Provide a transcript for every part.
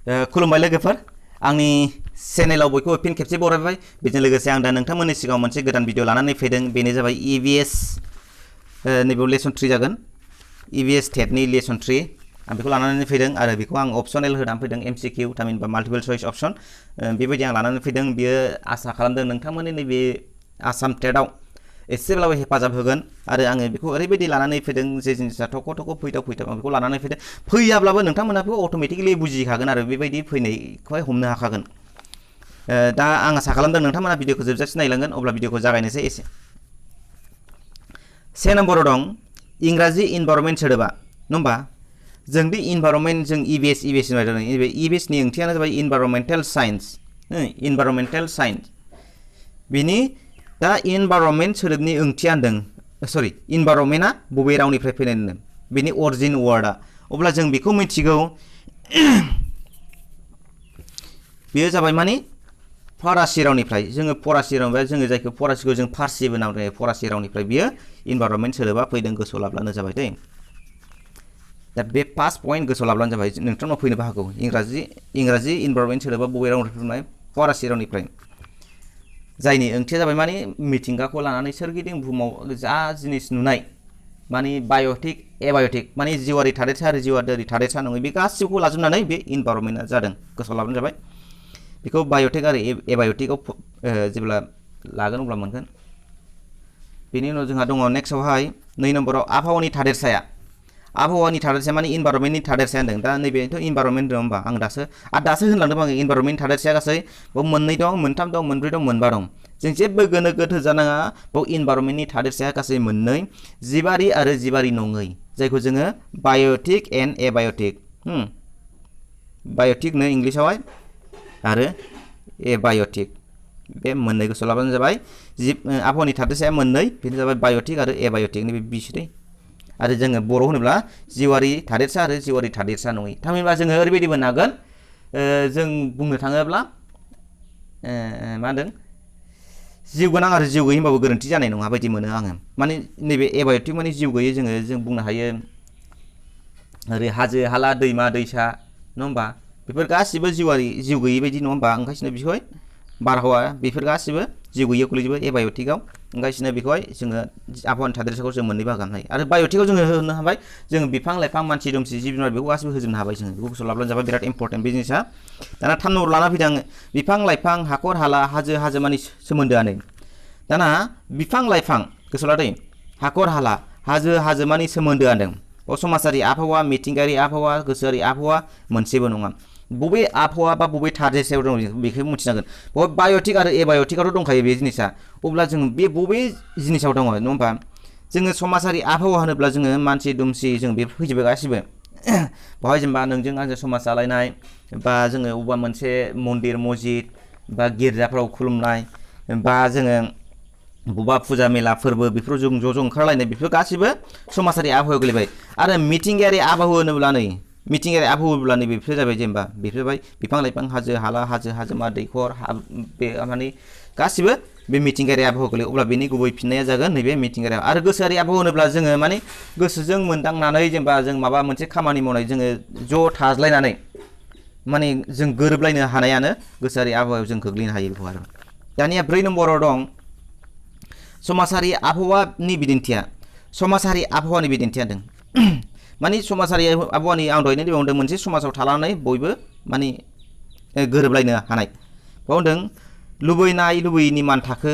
खुलुमबाय लोगोफोर आंनि चेनेलाव बयखौबो फिन खेबसे बरायबाय बेजों लोगोसे आं दा नोंथांमोननि सिगाङाव मोनसे गोदान भिडिअ लानानै फैदों बेनो जाबाय EVS नैबेयाव लेसन 3 जागोन EVS TET नि लेसन 3 आं बेखौ लानानै फैदों आरो बेखौ आं अपसनेल होनानै फैदों MCQ थामहिनबा माल्टिपल चॉइस अपशन बेबायदि आं लानानै फैदों बियो आसा खालामदों नोंथांमोननि नैबे आसाम टेटआव एसेब्लाबो हेफाजाब होगोन आरो आङो बेखौ ओरैबायदि लानानै फैदों जे जिनिसा थख' फैथाव आं बेखौ लानानै फैदों फैयाब्लाबो नोंथांमोना बेखौ अट'मेटिकलि बुजिखागोन आरो बेबायदि फैनायखौहाय हमनो हाखागोन दा आं आसा खालामदों नोंथांमोना भिडिअखौ जोबजासिम नायलांगोन अब्ला भिडिअखौ जागायनोसै एसे से नम्बराव दं इंराजि इनभाइरनमेन्ट सोदोबा नङा होमबा जों बे इनभाइरनमेन्ट जों EVS होनबाय EVS नि ओंथियानो जाबाय इनभाइरनमेन्टेल साइन्स बिनि दा इनभाइरनमेन्ट सोदोबनि ओंथिया होनदों सरि इनभाइरनमेन्टआ बबे रावनिफ्राय फैनाय होनदों बेनि अरिजिन वार्डआ अब्ला जों बेखौ मिथिगौ बेयो जाबाय माने फरासि रावनिफ्राय जोङो फरासि रावनिफ्राय जोङो जायखौ फरासिखौ जों फारसिबो होनना बुङो फरासि रावनिफ्राय बियो इनभाइरनमेन्ट सोदोबा फैदों गोसोआव लाब्लानो जाबाय दै दा बे फार्स्ट पइन्ट गोसोआव लाब्लानो जाबाय नोंथांनाव फैनोबो हागौ इंराजि इनभाइरनमेन्ट सोदोबा बबे रावनिफ्राय फैनाय फरासि रावनिफ्राय जायनि ओंथिया जाबाय माने मिथिंगाखौ लानानै सोरगिदिं बुहुमाव जा जिनिस नुनाय माने बाय'टिक एबाय'टिक माने जिउआरि थादेरसा आरो जिउआरि थादेरसा नङै बे गासिबोखौ लाजोबनानै बे इनभाइरनमेन्टआ जादों गोसोआव लाब्लानो जाबाय बेखौ बाय'टिक आरो एबाय'टिकआव जेब्ला लागोन अब्ला मोनगोन बेनि उनाव जोंहा दङ नेक्स्टआवहाय 2 नम्बराव आबहावानि थादेरसाया माने इनभाइरनमेन्टनि थादेरसाया होनदों दा नैबेथ' इनभाइरनमेन्ट दं होमबा आं दासो होनलांदों आङो इनभाइरनमेन्ट थादेरसाया गासै बाव 2 दं 3 दं 4 दं 5 दं जों जेबो गोनो गोथो जानाङा बाव इनभाइरनमेन्टनि थादेरसाया गासै 2 जिबारि आरो जिबारि नङै जायखौ जोङो बाय'टिक एन्ड एबाय'टिक बाय'टिक नो इंलिसावहाय आरो एबाय'टिक बे 2 गोसोआव लाबानो जाबाय आबहावानि थादेरसाया 2 बेनो जाबाय बाय'टिक आरो एबाय'टिक नैबे बिसोरै आरो जोङो बर' होनोब्ला जिउआरि थादेरसा आरो जिउआरि थादेरसा नङै थामहिनबा जोङो ओरैबायदि मोननो हागोन जों बुंनो थाङोब्ला मा होनदों जिउ गोनां आरो जिउ गैयै होनबाबो गोरोन्थि जानाय नङा बायदि मोनो आङो माने नैबे एबाय'टिक माने जिउ गैयै जों बुंनो हायो ओरै हाजो हाला दैमा दैसा नङा होमबा बेफोर गासिबो जिउ गैयै बायदि नङा होमबा ओंखायनो बेखौहाय बारहावा बेफोर गासिबो जिउ गैयैयाव गोलैजोबो एबाय'टिकआव ओंखायनो बेखौहाय जोङो आबहावानि थादेरसाखौ जों 2 बाहागो हायो आरो बाय'टिकआव जोङो होनो हाबाय जों बिफां लाइफां मानसि दुमसि जिब जुनार बेखौ गासिबो होजोबनो हाबाय जोङो बेखौ गोसोआव लाब्लानो जाबाय बिराद इम्परटेन्ट बे जिनिसा दाना 3 नम्बर लाना फैदों आङो बिफां लाइफां हाखर हाला हाजोमानि सोमोन्दोआनो दाना बिफां लाइफां गोसोआव लादों हाखर हाला हाजोमानि सोमोन्दोआनो समाजारि आबहावा मिथिंगायारि आबहावा गोसोआरि आबहावा मोनसेबो नङा बबे आबहावा बा बबे थादेरसायाव दं बेखौ मिथिनांगोन बबे बाय'टिक आरो एबाय'टिकआवथ' दंखायो बे जिनिसा अब्ला जों बे बबे जिनिसाव दङ नङा होमबा जोङो समाजारि आबहावा होनोब्ला जोङो मानसि दुमसि जों बे फैजोबो गासिबो बेवहाय जेनेबा नोंजों आंजों समाज जालायनाय बा जोङो अबेबा मोनसे मन्दिर मस्जिद बा गिर्जाफ्राव खुलुमनाय बा जोङो बबेबा फुजा मेला फोरबो बेफोराव जों ज' ओंखारलायनाय बेफोर गासिबो समाजारि आबहावायाव गोलैबाय आरो मिथिंगायारि आबहावा होनोब्ला बेफोर जाबाय जेनेबा बेफोर जाबाय बिफां लाइफां हाजो हाला हाजोमा दैखर बे माने गासिबो बे मिथिंगायारि आबहावा गोलैयो अब्ला बेनि गुबै फिननाया जागोन नैबे मिथिंगायारि आरो गोसोआरि आबहावा होनोब्ला जोङो माने गोसोजों मोनदांनानै जेनेबा जों माबा मोनसे खामानि मावनाय जोङो ज' थाज्लायनानै माने जों गोरोबलायनो हानायानो गोसोआरि आबहावायाव जों खोख्लैनो हायो बेखौ आरो दानिया 4 नम्बराव दं समाजारि आबहावानि बिदिन्थिया होनदों माने समाजारि आबहावानि आं दहायनो बुंदों मोनसे समाजाव थानानै बयबो माने गोरोबलायनो हानाय बाव होनदों लुबैयिनि मान थाखो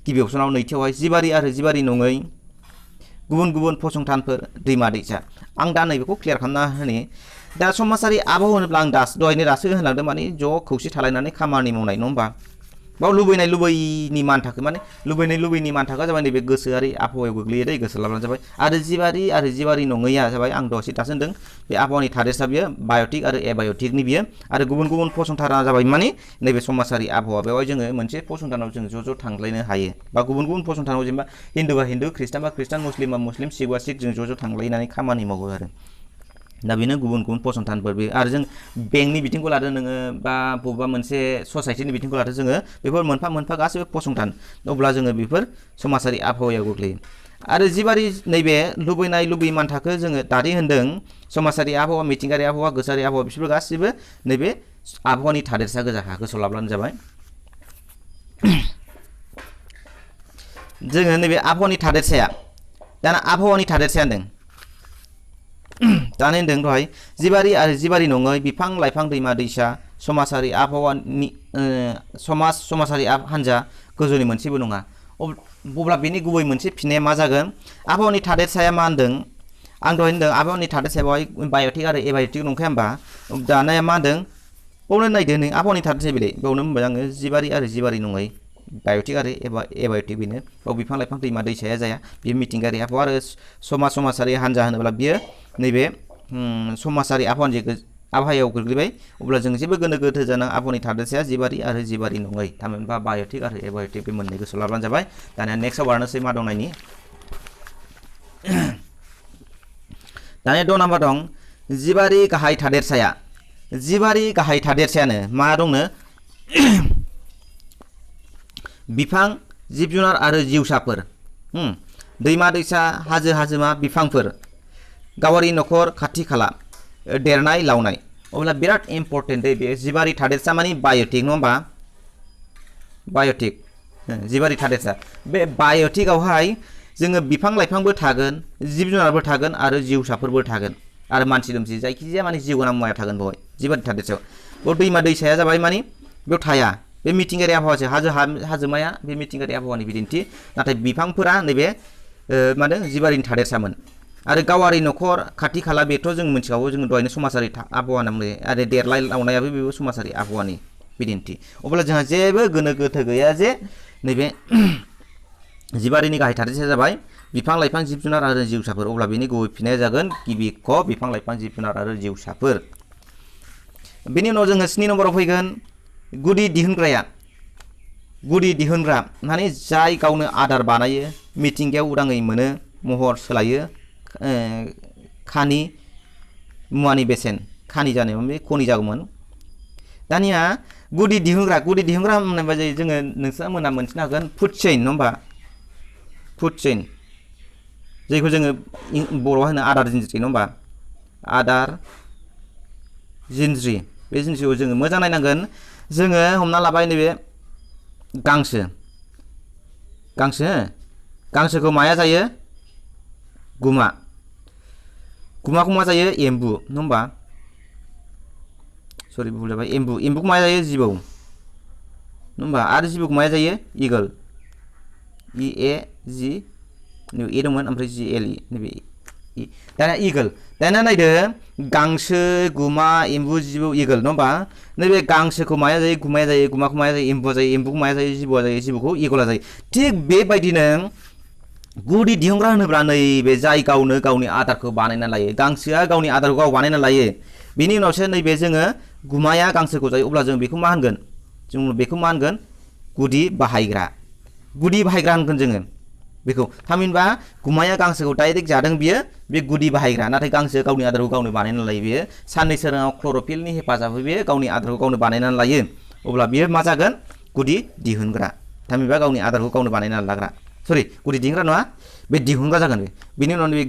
गिबि अपसनाव नैथियावहाय जिबारि आरो जिबारि नङै गुबुन फसंथानफोर दैमा दैसा आं दा नैबेखौ क्लियार खालामना होनि दा समाजारि आबहावा होनोब्ला आं दहायनो होनलांदों माने ज' खौसे थालायनानै खामानि मावनाय नङा होमबा बाव लुबैयिनि मान थाखो माने लुबैयिनि मान थाखोआ जाबाय नैबे गोसोआरि आबहावायाव गोग्लैयो दै गोसो लाब्लानो जाबाय आरो जिबारि नङैया जाबाय आं दासो होनदों बे आबहावानि थादेरसा बियो बाय'टिक आरो एबाय'टिकनि बियो आरो गुबुन फसंथाना जाबाय माने नैबे समाजारि आबहावा बेवहाय जोङो मोनसे फसंथानाव जों ज' थांलायनो हायो बा गुबुन फसंथानाव जेनेबा हिन्दुबा हिन्दु ख्रिस्टानबा ख्रिस्टान मुस्लिमबा मुस्लिम सिखबा सिख जों ज' थांलायनानै खामानि मावो आरो दा बेनो गुबुन फसंथानफोर बे आरो जों बेंकनि बिथिंखौ लादो नोङो बा बबेबा मोनसे ससाइटिनि बिथिंखौ लादो जोङो बेफोर मोनफा गासिबो फसंथान अब्ला जोङो बेफोर समाजारि आबहावायाव गोग्लैयो आरो जिबारि नैबे लुबैनाय लुबैयै मानथाखो जोङो दारि होनदों समाजारि आबहावा मिथिंगायारि आबहावा गोसोआरि आबहावा बिसोर गासिबो नैबे आबहावानि थादेरसा गोजाखा गोसोआव लाब्लानो जाबाय जोङो नैबे आबहावानि थादेरसाया दाना आबहावानि थादेरसाया होनदों दानो होनदों दहाय जिबारि आरो जिबारि नङै बिफां लाइफां दैमा दैसा समाजारि आबहावानि समाजारि हान्जा गोजौनि मोनसेबो नङा अब्ला बेनि गुबै मोनसे फिननाया मा जागोन आबहावानि थादेरसाया मा होनदों आं दहाय होनदों आबहावानि थादेरसाया बेवहाय बाय'टिक आरो एबाय'टिक नंखाया होमबा दानाया मा होनदों बावनो नायदो नों आबहावानि थादेरसाया बेलाय बावनो होनबाय आङो जिबारि आरो जिबारि नङै बाय'टिक आरो एबाय'टिक बेनो बाव बिफां लाइफां दैमा दैसाया जाया बेयो मिथिंगायारि आबहावा आरो समाजारि हान्जा होनोब्ला बियो नैबे समाजारि आबहावायाव गोग्लैबाय अब्ला जों जेबो गोनो गोथो जाना आबहावानि थादेरसाया जिबारि आरो जिबारि नङै थामहिनबा बाय'टिक आरो एबाय'टिक बे मोननै गोसोआव लाब्लानो जाबाय दानिया नेक्स्टआव बारनोसै मा दं नायनि दानिया 2 नाम्बार दं जिबारि गाहाय थादेरसायानो मा दंनो बिफां जिब जुनार आरो जिउसाफोर दैमा दैसा हाजो हाजोमा बिफांफोर गावारि नखर खाथि खाला देरनाय लावनाय अब्ला बिराद इम्पर्टेन्ट बे जिबारि थादेरसा माने बाय'टिक नङा होमबा बाय'टिक जिबारि थादेरसा बे बाय'टिकआवहाय जोङो बिफां लाइफांबो थागोन जिब जुनारबो थागोन आरो जिउसाफोरबो थागोन आरो मानसि दुमसि जायखिजाया माने जिउ गोनां मुवाया थागोन बेवहाय जिबारि थादेरसायाव बेयाव दैमा दैसाया जाबाय माने बेयाव थाया बे मिथिंगायारि आबहावासो हाजोमाया बे मिथिंगायारि आबहावानि बिदिन्थि नाथाय बिफांफोरा नैबे मा होनो जिबारिनि थादेरसामोन आरो गावारि नखर खाथि खाला बेथ' जों मिथिखागौ जों दहायनो समाजारि आबहावा होनना बुङो आरो देरलाय लावनायाबो बेबो समाजारि आबहावानि बिदिन्थि अब्ला जोंहा जेबो गोनो गोथो गैया जे नैबे जिबारिनि गाहाय थादेरसाया जाबाय बिफां लाइफां जिब जुनार आरो जिउसाफोर अब्ला बेनि गुबै फिननाया जागोन गिबि क बिफां लाइफां जिब जुनार आरो जिउसाफोर बेनि उनाव जोङो 7 नम्बराव फैगोन गुदि दिहुनग्रा माने जाय गावनो आदार बानायो मिथिंगायाव उदाङै मोनो महर सोलायो खानि मुवानि बेसेन खानि जानायाव बे खनि जागौमोन दानिया गुदि दिहुनग्रा होननाय जायो जोङो नोंसा मोना मोनथिनो हागोन फुड चेइन नङा होमबा फुड चेइन जायखौ जोङो बर'आव होनो आदार जिन्ज्रि नङा होमबा आदार जिन्ज्रि बे जिन्ज्रिखौ जोङो मोजां नायनांगोन जोङो हमना लाबाय नैबे गांसोखौ माया जायो गुमाखौ मा जायो एम्बु नङा होमबा सरि भुल जाबाय एम्बुखौ माया जायो जिबौ नङा होमबा आरो जिबौखौ माया जायो इगल EAG नैबे ए दंमोन ओमफ्राय GLE नैबे दाना इगल दाना नायदो गांसो गुमा एम्बु जिबौ इगल नङा होमबा नैबे गांसोखौ माया जायो गुमाया जायो गुमाखौ माया जायो एम्बुआ जायो एम्बुखौ माया जायो जिबौआ जायो जिबौखौ इगला जायो थिग बेबायदिनो गुदि दिहुनग्रा होनोब्ला नैबे जाय गावनो गावनि आदारखौ बानायना लायो गांसोआ गावनि आदारखौ गाव बानायना लायो बेनि उनावसो नैबे जोङो गुमाया गांसोखौ जायो अब्ला जों बेखौ मा होनगोन गुदि बाहायग्रा होनगोन जोङो बेखौ थामहिनबा गुमाया गांसोखौ डाइरेक्ट जादों बियो बे गुदि बाहायग्रा नाथाय गांसो गावनि आदारखौ गावनो बानायना लायो बियो साननै सोराङाव क्ल'र'फिलनि हेफाजाबै बियो गावनि आदारखौ गावनो बानायनानै लायो अब्ला बियो मा जागोन गुदि दिहुनग्रा थामहिनबा गावनि आदारखौ गावनो बानायनानै लाग्रा गुदि दिहुनग्रा नङा बे दिहुनग्रा जागोन बेनि उनाव बे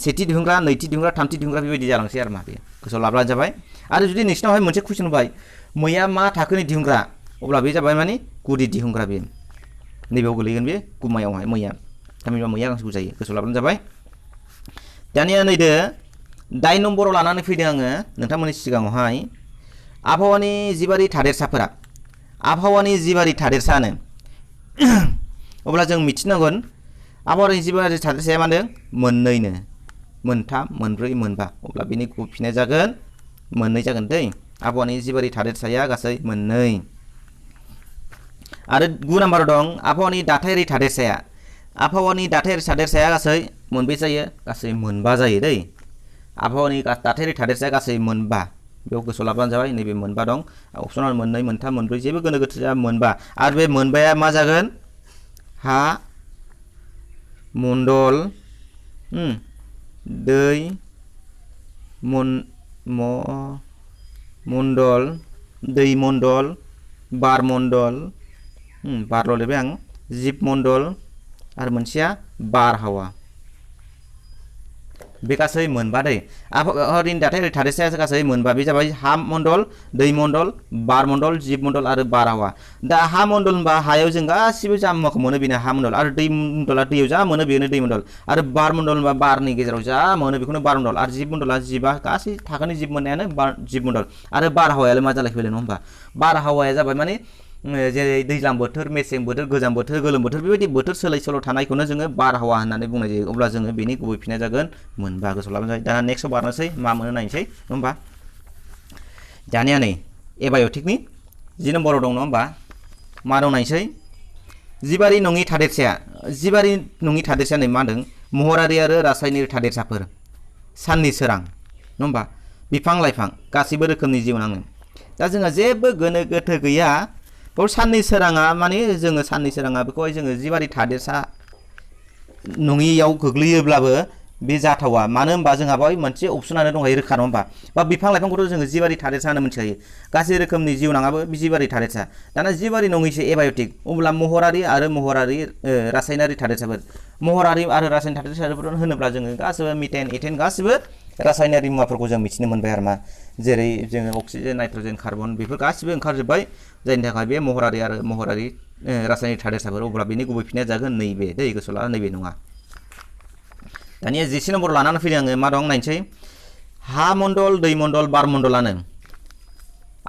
सेथि दिहुनग्रा नैथि दिहुनग्रा थामथि दिहुनग्रा बेबायदि जालांसै आरो मा बे गोसोआव लाब्लानो जाबाय आरो जुदि नोंसिनावहाय मोनसे कुइसन होबाय मैया मा थाखोनि दिहुनग्रा अब्ला बे जाबाय माने गुदि दिहुनग्रा बे नैबेयाव गोलैगोन बे गुमायावहाय मैया थामहिनबा मैया गांसोखौ जायो गोसोआव लाब्लानो जाबाय दानिया नायदो 8 नम्बराव लानानै फैदों आङो नोंथांमोननि सिगाङावहाय आबहावानि जिबारि थादेरसानो अब्ला जों मिथिनांगोन आबहावानि जिबारि थादेरसाया मा होनदों मोननैनो मोनथाम मोनब्रै मोनबा अब्ला बेनि गुबै फिननाया जागोन मोननै जागोन दै आबहावानि जिबारि थादेरसाया गासै मोननै आरो 9 नाम्बाराव दं आबहावानि दाथायारि थादेरसाया गासै मोनबे जायो गासै मोनबा जायो दै आबहावानि दाथायारि थादेरसाया गासै मोनबा बेयाव गोसोआव लाब्लानो जाबाय नैबे मोनबा दं अपसनाव मोननै मोनथाम मोनब्रै जेबो गोनो गोथो जाया मोनबा आरो बे मोनबाया मा जागोन हा मण्डल दै मण्डल दै मण्डल बार मण्डल बारल' लिरबाय आं जिब मण्डल आरो मोनसेया बारहावा बे गासै मोनबा दै आबहावानि दाथायारि थादेरसाया गासै मोनबा बे जाबाय हा मण्डल दै मण्डल बार मण्डल जिब मण्डल आरो बारहावा दा हा मण्डल होनबा हायाव जों गासिबो जा मुवाखौ मोनो बेनो हा मण्डल आरो दै मण्डला दैयाव जा मोनो बेनो दै मण्डल आरो बार मण्डल होनबा बारनि गेजेराव जा मोनो बेखौनो बार मण्डल आरो जिब मण्डला जिबा गासै थाखोनि जिब मोननायानो जिब मण्डल आरो बारहावायालाय मा जालायखो नङा होमबा बारहावाया जाबाय माने जेरै दैज्लां बोथोर मेसें बोथोर गोजां बोथोर गोलोम बोथोर बेबायदि बोथोर सोलाय सोल' थानायखौनो जोङो बारहावा होननानै बुंनाय जायो अब्ला जोङो बेनि गुबै फिननाया जागोन मोनबा गोसोआव लाबानो जाबाय दाना नेक्स्टआव बारनोसै मा मोनो नायनोसै नङा होमबा दानिया नै एबाय'टिकनि 10 नम्बराव दं नङा होमबा मा दं नायनोसै जिबारि नङि थादेरसाया नै मा होनदों महरारि आरो रासायनिक थादेरसाफोर साननि सोरां नङा होमबा बिफां लाइफां गासैबो रोखोमनि जिउ नाङो दा जोंहा जेबो गोनो गोथो गैया साननि सोराङा माने जोङो साननि सोराङा बेखौहाय जोङो जिबारि थादेरसा नङियाव गोग्लैयोब्लाबो बे जाथावा मानो होनबा जोंहा बेवहाय मोनसे अपसनानो दंखायो रोखा नङा होमबा बा बिफां लाइफांखौथ' जोङो जिबारि थादेरसा होनना मिथिखायो गासै रोखोमनि जिउ नाङाबो जिबारि थादेरसा दाना जिबारि नङिसो एबाय'टिक अब्ला महरारि आरो रासायनारि थादेरसाफोर महरारि आरो रासायनारि थादेरसाफोर होनोब्ला जोङो गासिबो मिथेन इथेन गासिबो रासायनारि मुवाफोरखौ जों मिथिनो मोनबाय आरो मा जेरै जोङो अक्सिजेन नाइट्रजेन कार्बन बेफोर गासिबो ओंखारजोब्बाय जायनि थाखाय बे महरारि रासायनिक थादेरसाफोर अब्ला बेनि गुबै फिननाया जागोन नैबे दै गोसोआव ला नैबे नङा दानिया 11 नम्बर लानानै फैदों आङो मा दं नायनोसै हा मण्डल दै मण्डल बार मण्डलानो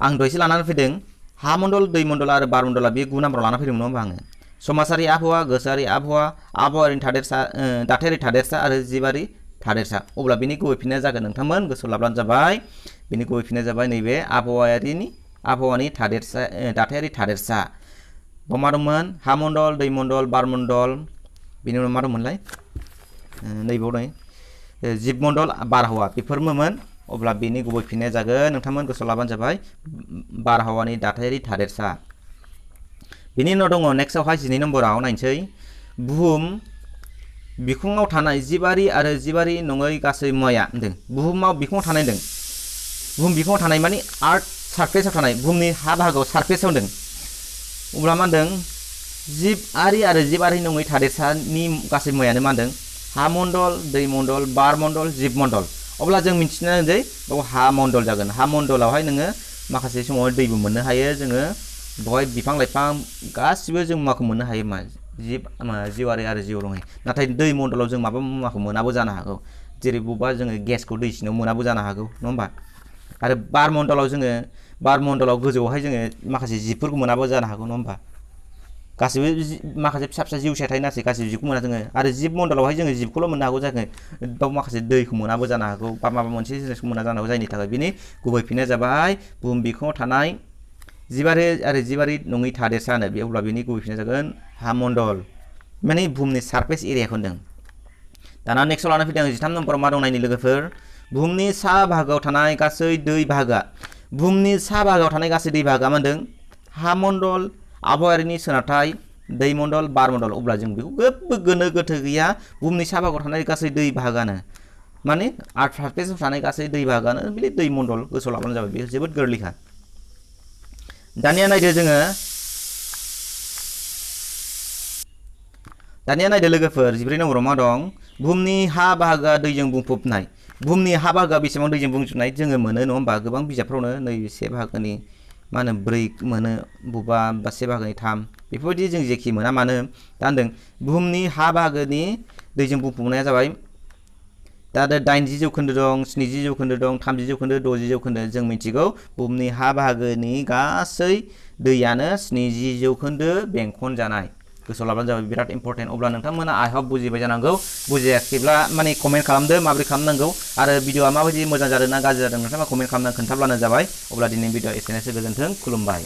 आं दहायसो लानानै फैदों हा मण्डल दै मण्डल आरो बार मण्डला बे 9 नम्बराव लानानै फैदोंमोन नङा होमबा आङो समाजारि आबहावा गोसोआरि आबहावा आबहावायारि थादेरसा दाथायारि थादेरसा आरो जिबारि थादेरसा अब्ला बेनि गुबै फिननाया जागोन नोंथांमोन गोसोआव लाब्लानो जाबाय बेनि गुबै फिननाया जाबाय नैबे आबहावानि थादेरसा दाथायारि थादेरसा मा दंमोन हा मण्डल दै मण्डल बार मण्डल बेनि उनाव मा दंमोनलाय नैबाव दं जिब मण्डल बारहावा बेफोरमोन अब्ला बेनि गुबै फिननाया जागोन नोंथांमोन गोसोआव लाबानो जाबाय बारहावानि दाथायारि थादेरसा बेनि उनाव दङ नेक्स्टआवहाय 12 नम्बराव नायनोसै बुहुम बिखुङाव थानाय जिबारि आरो जिबारि नङै गासै मुवाया होनदों बुहुमाव बिखुङाव थानाय होनदों बुहुम बिखुङाव थानाय माने आर्थ सारफेसाव थानाय बुहुमनि हा बाहागोआव सारफेसाव होनदों अब्ला मा होनदों जिबारि आरो जिबारि नङै थादेरसानि गासै मुवायानो मा होनदों हा मण्डल दै मण्डल बार मण्डल जिब मण्डल अब्ला जों मिथिनांगोन जे बेयाव हा मण्डल जागोन हा मण्डलावहाय नोङो माखासे समाव दैबो मोननो हायो जोङो बेवहाय बिफां लाइफां गासिबो जों मुवाखौ मोननो हायो मा जिउआरि आरो जिउ नङै नाथाय दै मण्डलाव जों माबा मुवाखौ मोनाबो जानो हागौ जेरै बबेबा जोङो गेसखौ दै सिङाव मोनाबो जानो हागौ नङा होमबा आरो बार मण्डलाव गोजौआवहाय जोङो माखासे जिबफोरखौ मोनाबो जानो हागौ नङा होमबा गासिबो माखासे फिसा फिसा जिउसा थायो नाथाय गासिबो जिबखौ मोना जोङो आरो जिब मण्डलावहाय जोङो जिबखौल' मोननो हागौ जागोन बाव माखासे दैखौ मोनाबो जानो हागौ बा माबा मोनसे जिनिसखौ मोना जानो हागौ जायनि थाखाय बिनि गुबै फिननाया जाबाय बुहुम बिखुङाव थानाय जिबारि आरो जिबारि नङै थादेरसा होनो बे अब्ला बेनि गुबै फिननाया जागोन हा मण्डल माने बुहुमनि सारफेस एरियाखौ होनदों दाना नेक्स्टआव लानानै फैदों 13 नम्बराव मा दं नायनि लोगोफोर बुहुमनि सा बाहागोआव थानाय गासै दै बाहागोआ बुहुमनि सा बाहागोआव थानाय गासै दै बाहागोआ मा होनदों हा मण्डल आबहावायारिनि सोनारथाय दै मण्डल बार मण्डल अब्ला जों बेखौ जेबो गोनो गोथो गैया बुहुमनि सा बाहागोआव थानाय गासै दै बाहागोआनो माने आर्थ सारफेसाव थानाय गासै दै बाहागोआनो बे दै मण्डल गोसोआव लाबानो जाबाय बेयो जोबोद गोरलैखा दानिया नायदो लोगोफोर 14 नम्बराव मा दं बुहुमनि हा बाहागोआ दैजों बुंफबनाय बुहुमनि हा बाहागोआ बेसेबां दैजों बुंफबनाय जोङो मोनो नङा होमबा गोबां बिजाबफ्रावनो नै से बाहागोनि मा होनो 4 मोनो बबेबा बा 1 बाहागोनि 3 बेफोरबायदि जों जेखि मोना मानो दा होनदों बुहुमनि हा बाहागोनि दैजों बुंफबनाया जाबाय दा 80 जौखोन्दो दं 70 जौखोन्दो दं 30 जौखोन्दो 60 जौखोन्दो जों मिथिगौ बुहुमनि हा बाहागोनि गासै दैयानो 70 जौखोन्दो बेंखन जानाय गोसोआव लाबानो जाबाय बिराद इम्पर्टेन्ट अब्ला नोंथांमोना आइ हप बुजिबाय जानांगौ बुजियाखैब्ला माने कमेन्ट खालामदो माबोरै खालामनांगौ आरो भिडिअआ माबायदि मोजां जादों ना गाज्रि जादों नोंथाङा कमेन्ट खालामनानै खोन्थाब्लानो जाबाय अब्ला दिनैनि भिडिअ एसेनोसै गोजोन्थों खुलुमबाय